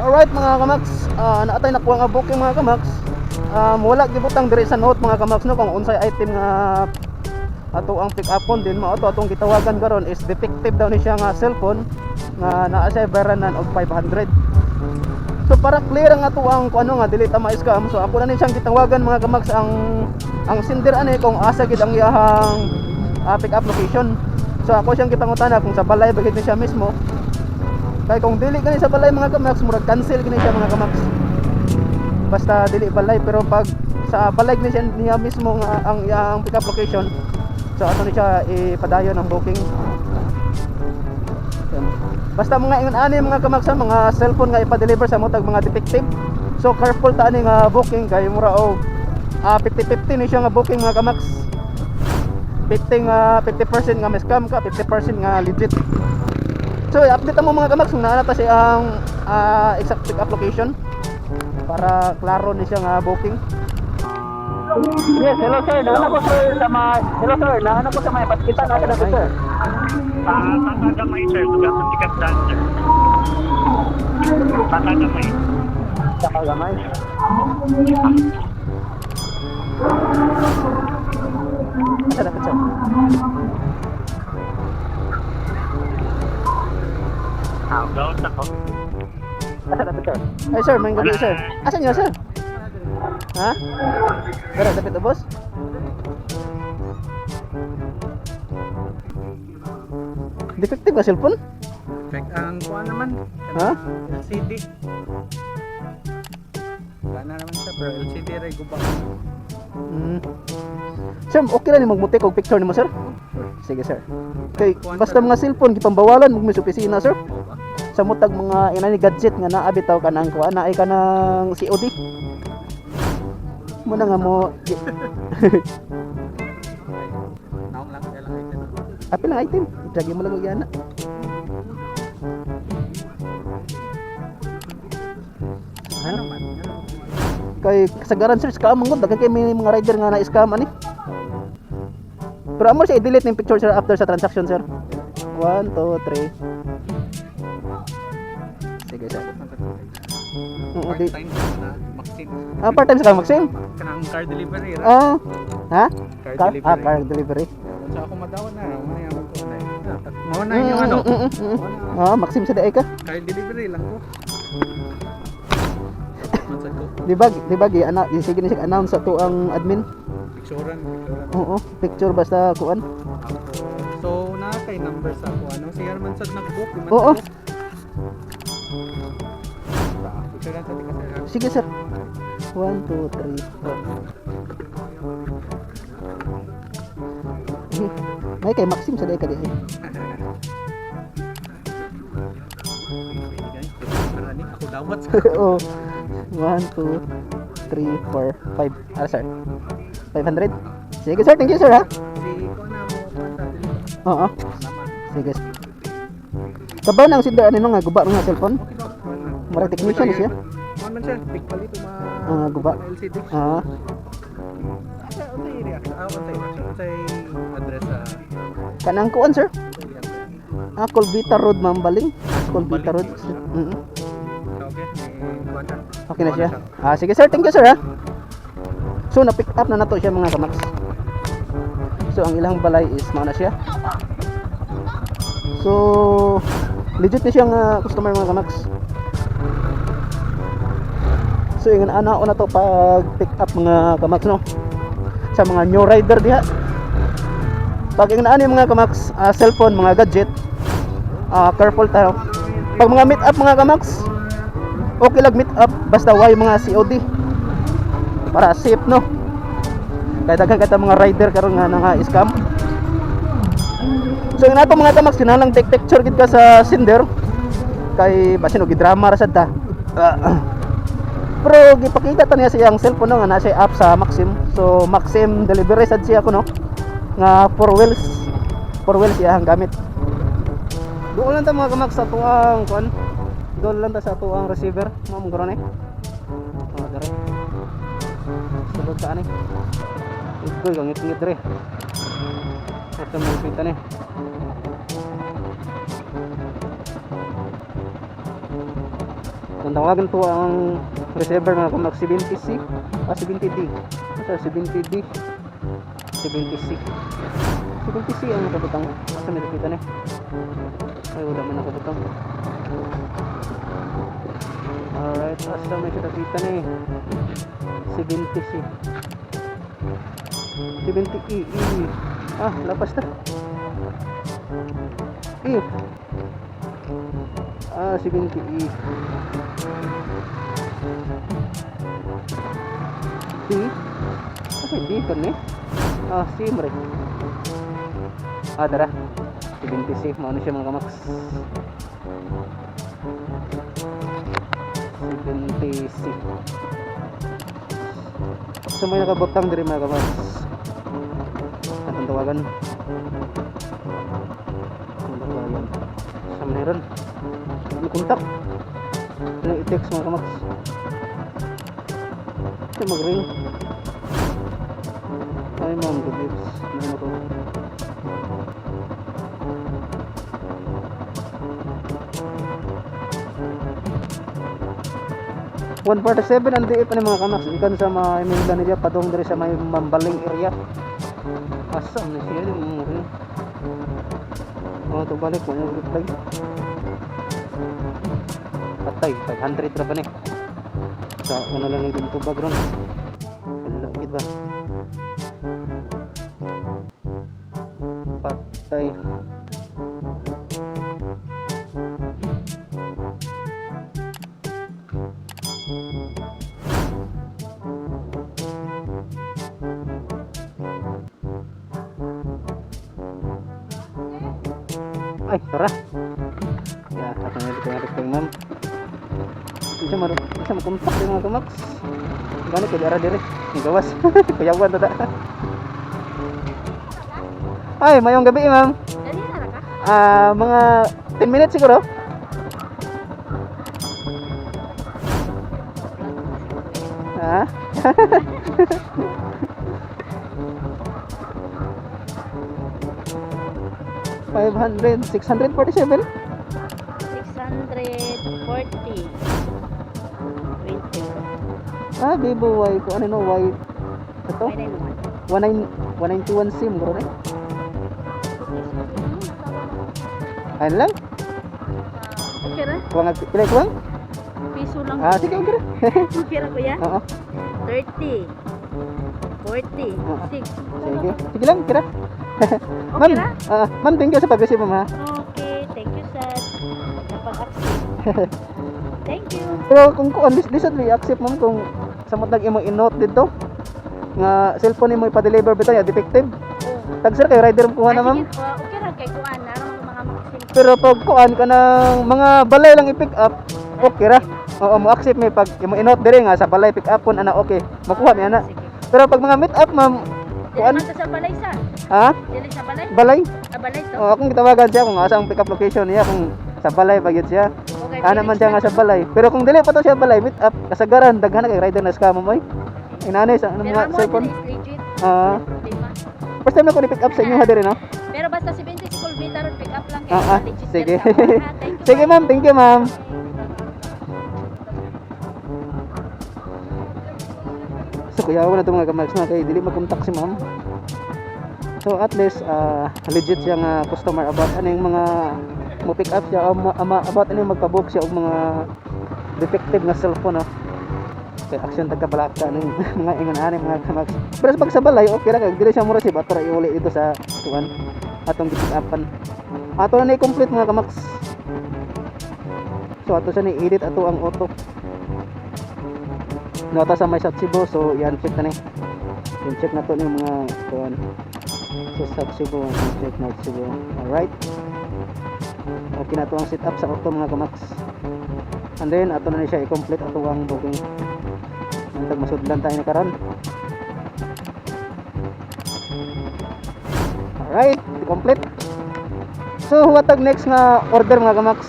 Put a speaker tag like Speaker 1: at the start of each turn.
Speaker 1: Alright, mga kamax, naa tay nakuha nga booking, mga kamax. Wala gibutang diri sa note, mga kamax, no, kung unsay item nga ato ang pick upon din. Mao to atong gitawagan karon is defective daw ni siya nga cellphone nga naa siya bayranan og 500. So para clear ang ato ang kung ano nga dili ta ma-scam, so ako na ni siyang gitawagan, mga kamax, ang sender ani kung asa gid ang iyahang pick up location. So ako siyang gipangutana kung sa balay ba gid ni siya mismo. Kay kung dili gani sa balay, mga kamax, murag cancel gani siya, mga kamax. Basta dili balay, pero pag sa balay ni siya niya mismo nga ang iyang pick up location, so ato ni siya ipadayon ang booking. Yan. Basta mga ingon ani, mga kamax, ha, mga cellphone nga ipa-deliver sa motag mga defective. So careful ta ani nga booking kay mura og 50-50 ni siya nga booking, mga kamax. 50 nga 50% nga ma-scam ka, 50% nga legit. So i-update mo, mga kamax, kung naa na ta siya ang exact pick up location para klaro ni siya nga booking. Yes, hello sir. Naa ko sir sa may Hello sir, naa ko sa may Batkitan na sa sir.
Speaker 2: Ah, Takagamay, sir, tuga sa pick up done, sir. Takagamay.
Speaker 1: Takagamay. Asa dapat, sir?
Speaker 2: Ah, gawin ako.
Speaker 1: Asa dapat, sir? Ay sir, may gabi, sir. Asa niyo, sir? Ha? Pero dapat boss? Defective ka cellphone?
Speaker 3: Check ang kuha naman.
Speaker 1: Ha?
Speaker 3: LCD. Wala na naman siya pero LCD ray guba.
Speaker 1: Sir, okay ra ni magmutik og picture nimo, sir? Sige, sir. Kay basta mga cellphone gipambawalan mo sa opisina, sir. Sa mutag mga ina ni gadget nga naa bitaw kanang kuan naay kanang COD. Mo na nga mo
Speaker 3: Naong lang kaya lang item.
Speaker 1: Apil lang item. Iplagi mo lang og yana.
Speaker 3: Ano man?
Speaker 1: Kay kasagaran, sir, scam man gud, daghan kay may mga rider nga na scam ani. Pero amo siya i-delete ning picture, sir, after sa transaction, sir. 1 2 3. Sige, sir. Oo, di.
Speaker 3: Part-time na Maxim.
Speaker 1: Ah, part-time sa ka, Maxim?
Speaker 3: Kanang car delivery ra.
Speaker 1: Ah. Ha?
Speaker 3: Car
Speaker 1: Car,
Speaker 3: delivery.
Speaker 1: ah, car delivery.
Speaker 3: So ako madawan na, mo na yung ko na. Mo na yung ano.
Speaker 1: Ah, Maxim sa daay ka.
Speaker 3: Car delivery lang ko. Mansad ko.
Speaker 1: Di ba gi ana sige ni siya announce sa to ang admin.
Speaker 3: Picturean, picturean.
Speaker 1: Oo, picture basta kuan.
Speaker 3: Ako. So na kay number sa ako ano, si Herman sad nag-book, di man
Speaker 1: Oo.
Speaker 3: nag-book. Picturean sa tika sir.
Speaker 1: Sige, sir. 1 2 3 4. Eh, may kay Maxim sa daay ka di ay.
Speaker 3: Arani ako dawat sa
Speaker 1: Oo. 1 2 3 4 5. Ah, sir. 500. Sige sir, thank you sir ha.
Speaker 3: Si ko na mo kuan sa delivery.
Speaker 1: Oo.
Speaker 3: Salamat.
Speaker 1: Sige. Kabaw nang sender ani no nga guba nga cellphone.
Speaker 3: Okay ba? Kuan na.
Speaker 1: Murag technician ni siya.
Speaker 3: Kuan man siya, big palit ma.
Speaker 1: Ah, guba.
Speaker 3: LCD.
Speaker 1: Ah,
Speaker 3: Asa unsay reaction? Ah, unsay reaction? Unsay address sa
Speaker 1: kanang kuan, sir.
Speaker 3: Unsay reaction?
Speaker 1: Ah, Colbita Road, Mambaling. Colbita Road.
Speaker 3: Okay, eh, kuan na.
Speaker 1: Okay na siya. Ah, sige sir, thank you sir ha. So na-pick up na nato siya, mga kamax. So ang ilang balay is mao na siya. So legit na siya nga customer, mga kamax. So ingon ana na to pag pick up, mga kamax, no. Sa mga new rider diha. Pag ingon ani, mga kamax, cellphone, mga gadget, careful tayo. Pag mga meet up, mga kamax, okay lang meet up basta way mga COD para safe, no, kay daghan kay mga rider karon nga nanga scam. So yung nato, mga kamax, kinahanglan take picture gid ka sa sender kay basin og drama ra sad ta. Ah. Pero gipakita ta niya sa iyang cellphone, no, nga naa siya app sa Maxim. So Maxim delivery sad siya kuno nga four wheels, four wheels iyang gamit. Doon lang ta, mga kamax, sa tuang kuan, doon lang ta sa tuang receiver mo mong karon eh. Oh, dere. Sulod ta ani. Igoy kang ngit-ngit dere. Ito mo kita ni. Kung tawagan to ang receiver, mga kamax, 70C, ah, 70D. Asa 70D, 70C, 70C ang nakabutang. Asa may nakita ni? Ay, wala man nakabutang. Alright, asa may nakita ni? 70C, 70E, E. Ah, lapas ta. E. Ah, 70E. D. Asa D ko ni? Ah, C mo rin. Ah, tara. 70C. Maano siya, mga kamax. 70C. So may nakabutang diri, mga kamax. Atong tawagan. Ano ba yan? Sa meron. Ano kontak? Ano i-text, mga kamax? Ito mag-ring. Ay ma'am, good lips. Ano to? 147 ang diip ani, mga kamax. Ikan sa may Minglanilla padong diri sa may Mambaling area. Asa man siya di mo rin. Oh, to balik mo yung reply. Patay, 500 ra ba ni? Sa ano lang yung tubag ron. Wala gid ba? Patay. Ay, tara. Ya, ako na dito yung reply, ma'am. Isa mo, isa mo kontak yung mga kamax. Gani kay ara dire. Ni gawas. Kuyawan ta. Ay, mayong gabi, ma'am.
Speaker 4: Dali na ra ka?
Speaker 1: Ah, mga 10 minutes siguro. Ha? 500, 647?
Speaker 4: 640. 20.
Speaker 1: Ah, Vivo Y ko ano no, Y ito?
Speaker 4: 991.
Speaker 1: 19 191 SIM guro eh. Ayun lang.
Speaker 4: Okay ra?
Speaker 1: Kuwang pila kuwang?
Speaker 4: Piso lang.
Speaker 1: Ah, sige, okay ra.
Speaker 4: Okay ra, kuya?
Speaker 1: Oo.
Speaker 4: 30. 40. 6.
Speaker 1: Sige. Sige lang, kira.
Speaker 4: Okay
Speaker 1: Ma'am,
Speaker 4: ra?
Speaker 1: ah, ma'am, thank you sa pag-receive, ma'am, ha.
Speaker 4: Okay, thank you sir. Napag-accept. Thank you.
Speaker 1: Pero kung kuan lisod li accept, ma'am, kung samot nag imo i-note dito nga cellphone nimo ipa-deliver bitaw ya defective.
Speaker 4: Oh.
Speaker 1: Tag sir kay rider mo kuha na, ma'am.
Speaker 4: Sige, oh, okay ra kay kuan na mga makasim.
Speaker 1: Pero pag kuan ka ng mga balay lang i-pick up, okay ra. Oo, mo accept mi pag imo i-note dire nga sa balay pick up pon ana, okay. Makuha mi ana.
Speaker 4: Sige.
Speaker 1: Pero pag mga meet up, ma'am,
Speaker 4: Dili
Speaker 1: kuan
Speaker 4: man to sa balay sa.
Speaker 1: ha?
Speaker 4: Dili sa balay.
Speaker 1: Balay.
Speaker 4: Ah, balay to.
Speaker 1: O, akong gitawagan siya kung asa ang pick up location niya, kung sa balay pa gyud siya.
Speaker 4: Okay,
Speaker 1: Ana man siya nga sa balay. Pero kung dili pa to siya balay, meet up, kasagaran daghan na kay rider na scam mo, oy. Inani sa ano
Speaker 4: Pero
Speaker 1: mga
Speaker 4: amo
Speaker 1: cellphone.
Speaker 4: dili is legit.
Speaker 1: Ah,
Speaker 4: Walang problema.
Speaker 1: first time na ko ni pick up sa inyo ha diri no.
Speaker 4: Pero basta 70 si Colvita ron pick up lang kay
Speaker 1: Ah, ah,
Speaker 4: legit
Speaker 1: sige.
Speaker 4: diri sa amo, ha? Thank you.
Speaker 1: Sige ma'am, thank you, ma'am. So kuya na itong mga kamax na kay dili makontak si ma'am. So at least legit siya nga customer about ano yung mga mo pick up siya o about ano yung magpa-book siya og mga defective nga cellphone, no. Kay action tagka balaka ng mga ingon ani, mga kamax. Pero sa pag sa balay okay ra kay dili siya mo receive, ato ra iuli dito sa tuan atong gi-pick upan. Ato na ni-complete, mga kamax. So ato siya ni-edit ato ang auto. Nota sa may Satsibo, so yan, check na ni. Yan, check na to ni mga kuan. So Satsibo, check na Satsibo. Alright. Okay na to ang setup sa auto, mga kamax. And then ato na ni siya i-complete ato ang booking. Nantag masudlan tayo ni karon. Alright, complete. So, watag next nga order, mga kamax.